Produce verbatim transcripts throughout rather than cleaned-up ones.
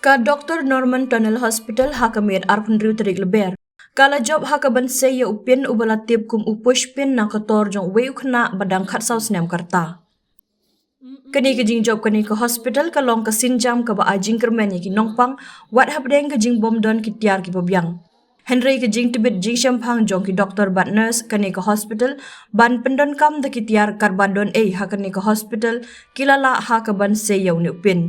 Ka Doctor Norman Tunnel Hospital ha ka miet arphew hynriew tarik Lber ka la jop ha ka ban sei ïa u Pin uba la tip kum u Pushpin na ka tor jong uwei u khynnah ba dang khatsaw snem ka rta. Kane ka jingjop kane ka hospital ka long ka sienjam kaba ai jingkyrmen ïa ki nongpang wat hapdeng ka jingbym don ki tiar kiba biang. Hynrei ka jingtbit jingshemphang jong ki doktor bad nurse kane ka hospital ban pyndonkam da ki tiar katba don ei ha kane ka hospital ki la lah ha ka ban sei ïa une u Pin.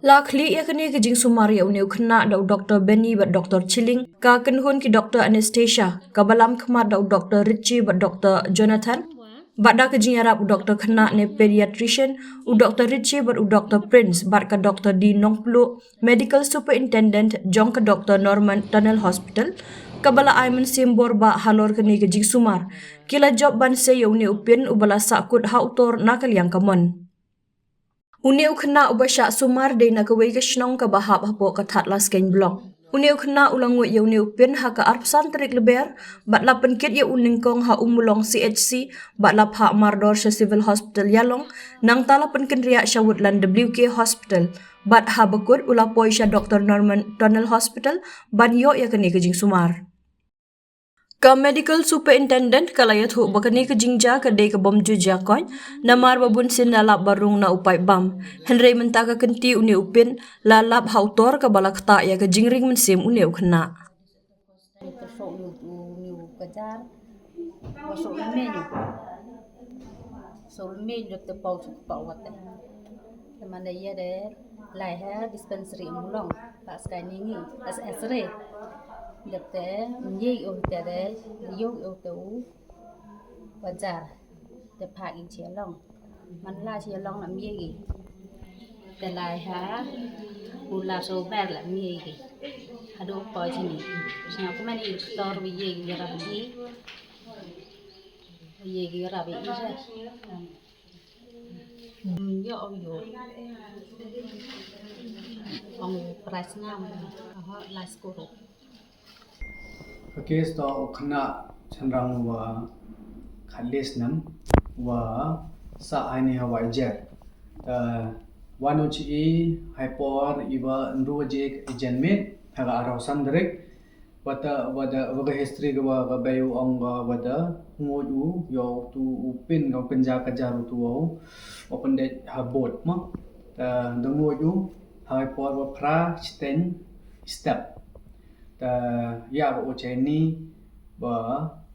La khlieh ïa kane ka jingsumar ïa une u khynnah da u Doktor Benny bad Doktor Chilling, ka kynhun ki Doktor Anastasia kaba lam khmat da u Doktor Richie bad Doktor Jonathan, bad da ka jingïarap u Doktor Khynnah ne pediatrician, u Doktor Richie bad u Doktor Prince bad ka Doktor D Nongpluh, Medical Superintendent jong ka Doctor Norman Tunnel Hospital, kaba la ai mynsiem bor ba halor kane ka jingsumar ki la jop ban sei ïa une u Pin uba la sahkut ha u tor na ka liang kamon. Une u khynnah uba shah sumar dei na kawei ka shnong kaba hap hapoh ka Thadlaskein Block. Une u khynnah u la nguid ïa une u Pin ha ka arphew san tarik Lber bad la pynkit ïa u nyngkong ha Ummulong C H C bad la phah mardor sha Civil Hospital Ïalong, nangta la pynkynriah sha Woodland W K Hospital bad ha bakut u la poi sha Doctor Norman Tunnel Hospital ban ïoh ïa kane ka jingsumar. Ka Medical Superintendent ka la ïathuh ba kane ka jingjia ka dei ka bym ju jia koit namar ba bunsien la lap ba rung na u paip bam. Hynrei mynta ka kynti une u Pin la lap ha u tor kaba la ktah ïa ka jingring mynsiem une u khynnah. Ka shoh une u, une u kajar. Ka shoh une u. Shoh une u, dep te pau suk pau wat te. Te man da ïa de lai ha dispensary Ummulong. Pas kai ni ngi. As X-ray. Dep te ngi u te de. Yu u te u. Bajar. Te pha ïa chi long. Man la chi long na mie gi. Te lai ha. U la so ber la mie gi. Hadu po chi ni. Sna ku man i tor wi ye gi ra bi. Ye gi ra bi i sa. Yo ong yo. Ong price ngam. Aha, last koro. Ka case to u khynnah shynrang uba khatlai snem uba sah ha ine ha Waijer. Te wan u chi i ha i por iba hynriew baje ka janmiet ha ka arphew san tarik. Wat te, wat te, wat ka history kaba, kaba u ong ka, wat te nguid u ïa utu u Pin ka kynja kajar utu u, u pyndep ha boat mo. Te da nguid u ha i por ba phra shiteng step. Te ïa ka u Chinese ba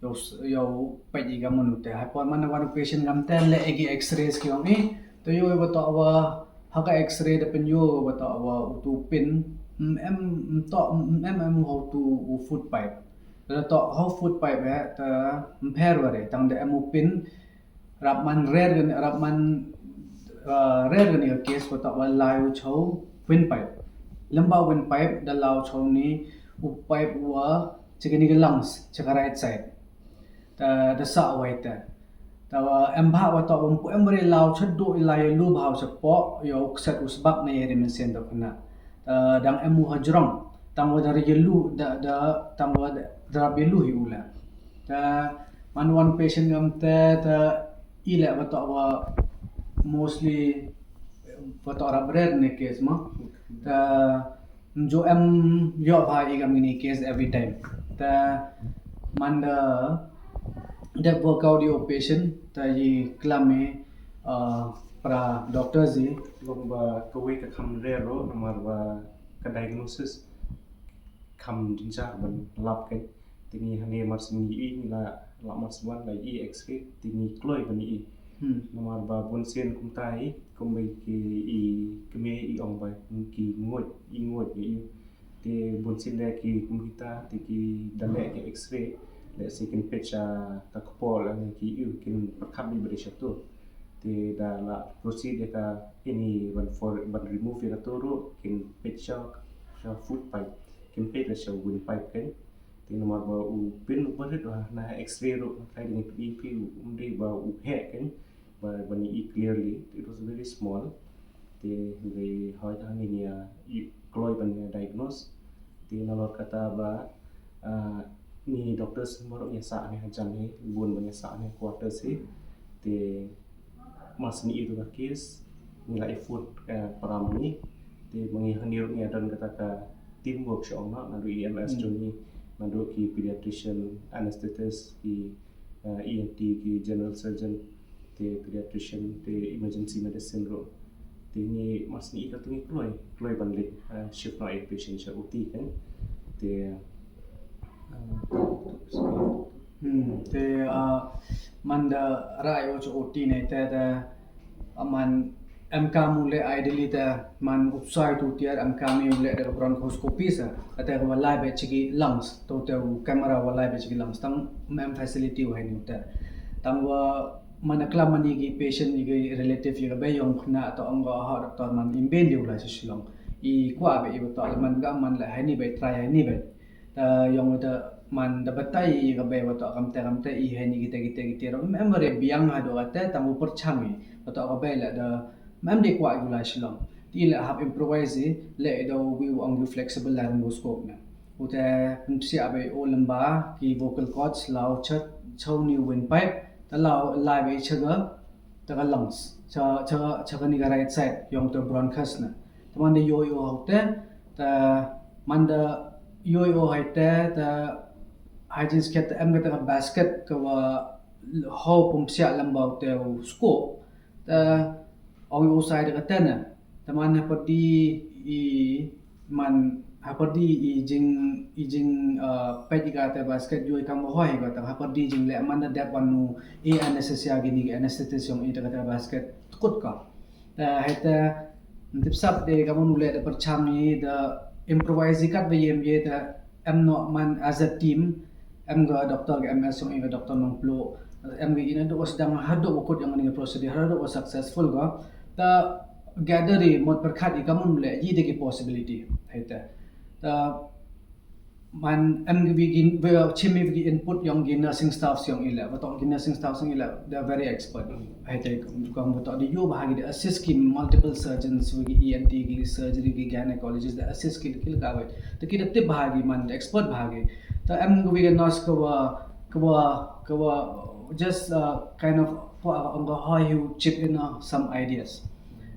ïa u s-, ïa u peit ïa ka manu te. Ha i por man wan u patient ngam te leh ïa ki X-rays ki ong i. Te ïoh ba toh ba ha ka X-ray da pynïoh ba toh ba utu u Pin. Em, em, em toh, em, em, em ha utu u food pipe. Da toh ha u food pipe eh, te em pher wa re. Tang da em u Pin. Rap man rare kane, rap man, uh, rare kane ka case ba toh ba lai u cha u windpipe. Lem ba windpipe da lai u cha u ni u pipe wa cha kane ka lungs, cha ka right side. Te da sah wai te. Te wa em ba wa toh wa em re lai u cha do i lai lu ba u cha po, ïa u kset u sbak ne ïa ri mynsiem da khynnah. Te dang em u ha jrong. Tang wa da ri lu, da, da, tang wa da, da ri lu hi u la. Te man wan patient ngam te, te i leh ba toh ba mostly ba toh rap rare ne case mo. Te nju em ïoh ba i kam ni case every time. Te man da dep work out ïa u patient te i klam i, uh, para doctors i. Long ba kawei ka kham rare ruh namar ba ka diagnosis kham jynjar ban lap kein. Te ngi hangne mar shu ngi i ngi la, la mar shu wan la i X-ray te ngi kloi ban i. Hmm. Namar ba bun sien kumta i, kumba ki i kmie i ong ba ki nguid, i nguid i. Te bun sien de ki kum kita te ki da leh ki X-ray, leh se kin peit sha ka kpoh lane ki i kin pyrkhat beit ba dei sha tu. Te da la proceed ïa ka ini ban for, ban remove ïa ka tu ruh kin peit sha, sha food pipe. Kin peit la sha windpipe kein. Te namar ba u Pin u barit wa na X-ray ruh, trai ding pi pi u um dei ba u heh kein, ba, ba ni i clearly, it was very small. Te hynrei hoi ta ni nia i kloi ban nia diagnose. Te nalor kata ba, ah, ni doctors baroh nia sah ni hajan ni, bun ban nia sah ni quarters hi. Te mas ni itu ka case, ni la i phone, eh, para mani. Te ma ngi hangne ruh ngi don kata ka teamwork sha ong na, naduh E M S jong ngi, naduh ki pediatrician, anesthetist, ki uh, E N T, ki general surgeon, te pediatrician, te emergency medicine ruh. Te ngi mar shu ngi ka tu ngi kloi, kloi ban leit uh, shift noh ïa patient sha O T kan. Te uh, Hmm, te uh, man da rai o cho O T ne te te uh, man em kam u leh ideally te man u psai tu tiar em kam u leh da bronchoscopy sa. Ate wa lai be chigi lungs, to te u camera wa lai be chigi lungs. Tang em facility wa ni te. Tang wa man klam man ki patient ki relative ki be yong khna to ong ga ha doctor man im ben diu lai Shillong. I kwa be i to man ga man la hani be try hani be. Ta yong ta man da batai ka bai wa to kam te kam te i hani kita kita kita ro em re biang ha do te tang u perchang i wa to ka bai la da mem de kwa gula Shillong. Ti la hap improvise le do wi u ang flexible laryngoscope na. U te psi abai o lamba ki vocal cords lao chat chau ni windpipe ta lao lai bai chaga ta ka lungs cha cha cha ka ni ka right side yong ta bronchus na. Ta man da yoi o hau te ta man da yoi o hai te ta hygiene kit ta em ka ta ka basket ka wa hau pum sia lamba te u scope ta ong u sai da ka te na. Ta man ha padi i man ha padi i jing i jing uh, pet i ka ta basket yoi kam wa hoi ka ta ha padi jing le man da dep wan nu e anesthesia gini anesthesia yong i ta ka ta basket kut ka. Te hai te tip sap de ka mun le da perchang ni da improvise kat ba yem ye da em no man as a team em ga doctor ga M S yong ga doctor nong plo em ga ina do was dang hado ko kut yang ni procedure hado was successful ga ta gather i mot perkhat i ka mun le yi de ki possibility hai te ta man em gi gi chimi gi input yong gi nursing staffs yong ile wa tong gi nursing staffs yong ile they are very expert. Hai te kam wa tong di yo ba gi assist ki multiple surgeons gi E N T gi surgery gi gynecologist they assist ki ki ka wai ta ki da tip ba gi man expert ba gi ta em gi nurse ka wa ka wa ka wa just uh, kind of po ong ga how you chip in uh, some ideas.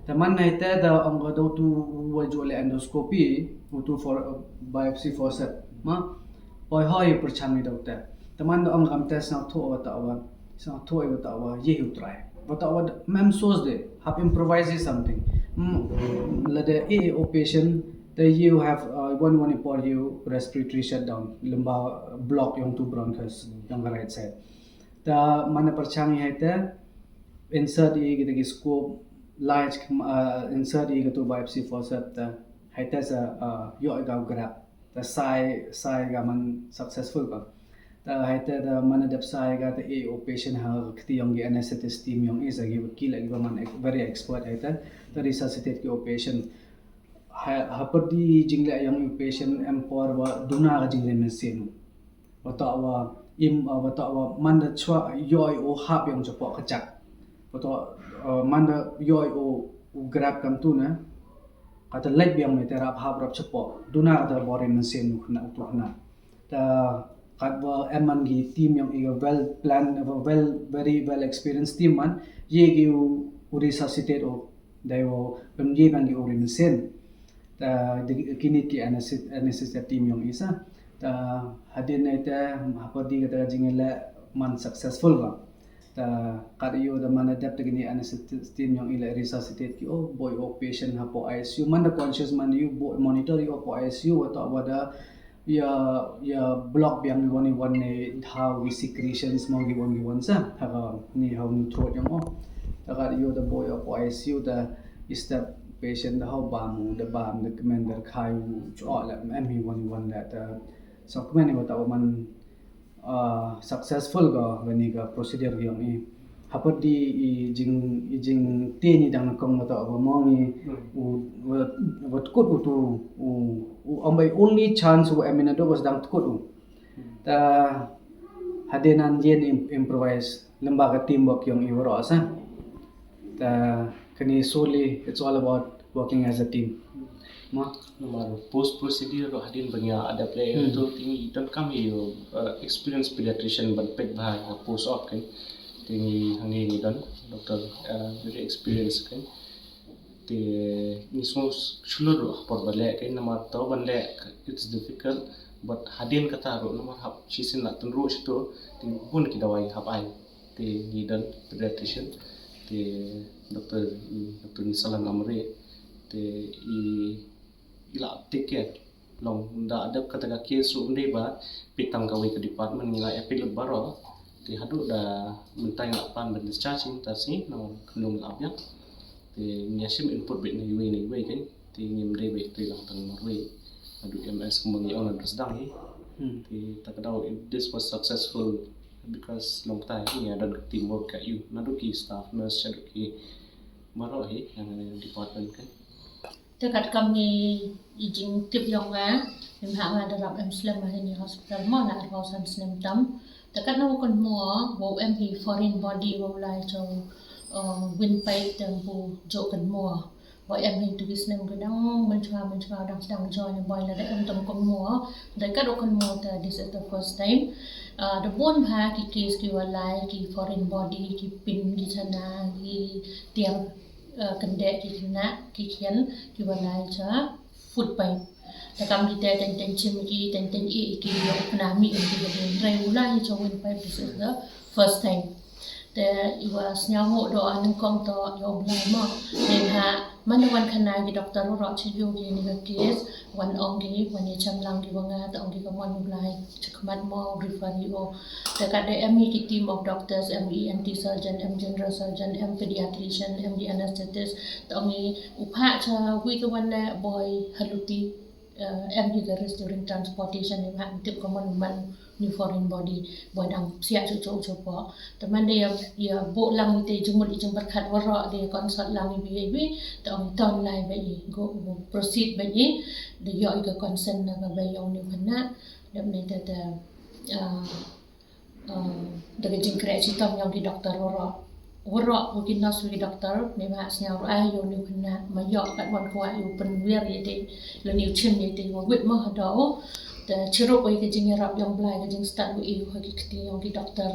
Ta man hai te da ong ga do tu wa jo le endoscopy u tu for uh, biopsy forceps ma. Poi hoi perchang ni do te. Ta man da ong kam te sang tho wa ta wa sang tho wa ta wa ye hu try wa ta wa mem sos de hap improvise something. Hmm, la de e o patient that you have uh, one one for you respiratory shutdown limba block yong tu bronchus yong right side. Ta man perchang ni hai te insert i kita ki scope large uh, insert i katu biopsy forceps ta hai te sa uh, yo ga grab ta sai sai ga man successful ba. Ta hai te da man dep sai ga ta e o patient ha kti yong gi anesthetist team yong is gi ki la gi ba man very expert hai te ta resuscitate ki o patient ha ha padi jing le yong i patient em por wa duna ga jing le men sen. Wa ta wa im wa ta wa man da chwa yoi o hap yong chapo ka chak. Wa ta man da yoi o grab kam tu na ka ta lek biang me te rap hap rap chapo duna ka ta bori men sen u khna u tu khna. Ta kat wa em man gi team yong i well plan well very well experienced team man ye gi u resuscitate o dai wo pem ye ban gi o ri men sen. Ta kini ki anesthesia team yong isa ta hadin nai ta hapadi ka ta jingile man successful ba. Ta kat yo da man adapt ta kini anesthesia team yong ile resuscitate ki o boi o patient hapo I C U man da conscious man yo boi monitor yo po I C U wa ta wa da ya ya block biang one one ne how we secretions mo gi one one sa ha ni how ni throat yong o. Ta kat yo da boi o po I C U da step patient da how bam da bam da commander khai cho la em hi one one da ta so kmen ni wa ta man uh, successful ga gani ga procedure ga yong i hapadi i jing i jing te ni dang kong mata ba mo ni u wat kut u tu u ambai only chance u emina do was dang kut u ta hadenan yen improvise lemba ga teamwork yong i waro sa ta kani solely it's all about working as a team. Ma Namar post procedure ro hadin banya adapt le tu tini don kam i uh, experience pediatrician ban pek ba ha post op kan tini hangi ni don doctor uh, very experience kan Te ngi sngewshlur ruh ha por ba leh kein, namar to ban leh it's difficult, but hadien kata ruh namar hap shisien la tynruh shito, te bun ki dawai hap ai. Te ngi don pediatrician, te Doctor Doctor Nisalan Amri, te i i la take care. Long da dep kata ka case ruh, ym dei ba peit tang kawei ka department, ngi la ïa peit lut baroh. Te haduh da mynta ngi la plan ban discharge ïa i mynta sngi, namar khyndiat la biang. Te ngi ïa shim input beit na iwei na iwei kein. Te ngim dei ba i trei lang tang marwei. Haduh M S kumba ngi ong, la dang sdang hi. Hmm. Te ta ka daw, this was successful because long time ngi ïa don ka teamwork ka ïa u, naduh ki staff nurse shaduh ki baroh hi, ïa nga na department kein. Te katkam ngi, i jingtip ïong nga, mynta nga da rap em slem ha ini hospital mo na arphew san snem tam. Te katno kynmaw, wow em hi foreign body, wow lai jong, uh, windpipe, te ym pu jooh kynmaw. Wow em hi tu ki snem ki dang mynshuwa, mynshuwa dang sdang join, boi lada em tam kynmaw. Te katno kynmaw, te this is the first time. Uh, da bun bha ki case kiwa lai ki foreign body, ki pin, ki chana, ki tiar, uh, kyndeh, ki khynnah, ki khian, kiwa lai cha food pipe. Te kam kita teng teng chim ki, teng teng ïeh ki, ïa u pynah mih ki, ki dei, hynrei u lai cha windpipe, this is the first time. Te iwa sngewbha doh nyngkong to ïa u Blei mo. Mynta man wan khana ki doctor ruh cha ïoh kine ki case, wan ong ki, wan ïa chem lang ki wa nga, te ong ki, ka mon u Blei, cha khmat mo, refer ïa u. Te kat da em hi ki team of doctors, em E N T surgeon, em general surgeon, em pediatrician, em ki anesthetist, te ong i u phah cha wi ka wan leh boi ha luti, eh, em hi ka risk during transportation, em ha tip ka mon man new foreign body, boi dang psiah chuh chuh chuh po. Te man da ïa, ïa buh lang ite jingmut i jingpyrkhat waroh, da ïa consult lang iwei iwei, te ong i to lai beit i, go, go proceed beit i, da ïoh i ka consent na ka bei yong u khynnah, da mynta te, eh, Um, da ka jingkreh chitom yong ki doctor waroh. Waroh, wa ki nurse, wa ki doctor, ne ma sñiaw ruh ai, yow ni u khynnah, ma yoh kat wan kwah yow pynwiar ïa te, lane yow chim ïa te, wa wit ma ha doh. Te chirup wa ïa ka jingïarap yong Blai, ka jingstad wa ïa ha ki kti yong ki doctor.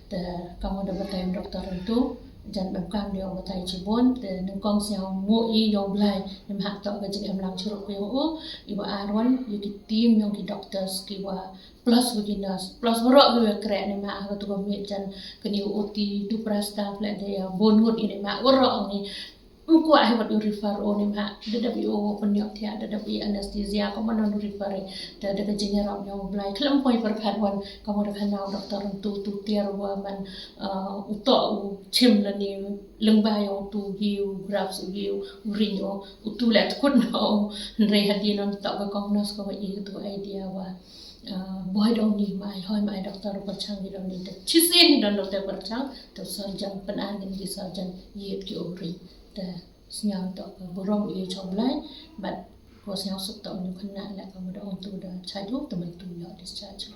Te kam wa da batai doctor tu, jan bam kam da yong batai chibun, te nyngkong sñiaw mu ïa yong Blai, ne ma ha toh ka jingemlang chirup yong u, ïa wa arwan, ïa ki team yong ki doctors, ki wa plus wa ki nurse, plus waroh ki wa kreh ne ma ha ka tu ka miet jan kani u O T, tu para staff leh da ïa bun ngut i ne ma waroh ngi. Ym kwah hi wat u refer u ne ma, da dep i u pynïoh thiah, da dep i anesthesia, ka man u refer i. Da da ka jingïarap yong Blai khlem poi pyrkhat wan, ka man da ka nau doctor tu, tu tiar wa man, uh, u toh u chim lane lyngba yong tu gi u grabs u gi u ring u, u tu leh tkut na u, hynrei hadien un toh ka kong nurse ka wa i ka tu idea wa. Ah, boi dong ni mai, hoi mai doctor pyrchang ni dong ni. Te chisien ni dong doctor pyrchang, te surgeon pynah ni ki surgeon ïit ki ovary. Te sñiaw toh ka burom ïa chong Blai, but ko sñiaw suk toh ni khynnah leh ka mudong tu da chai du, te man tu ïa discharge.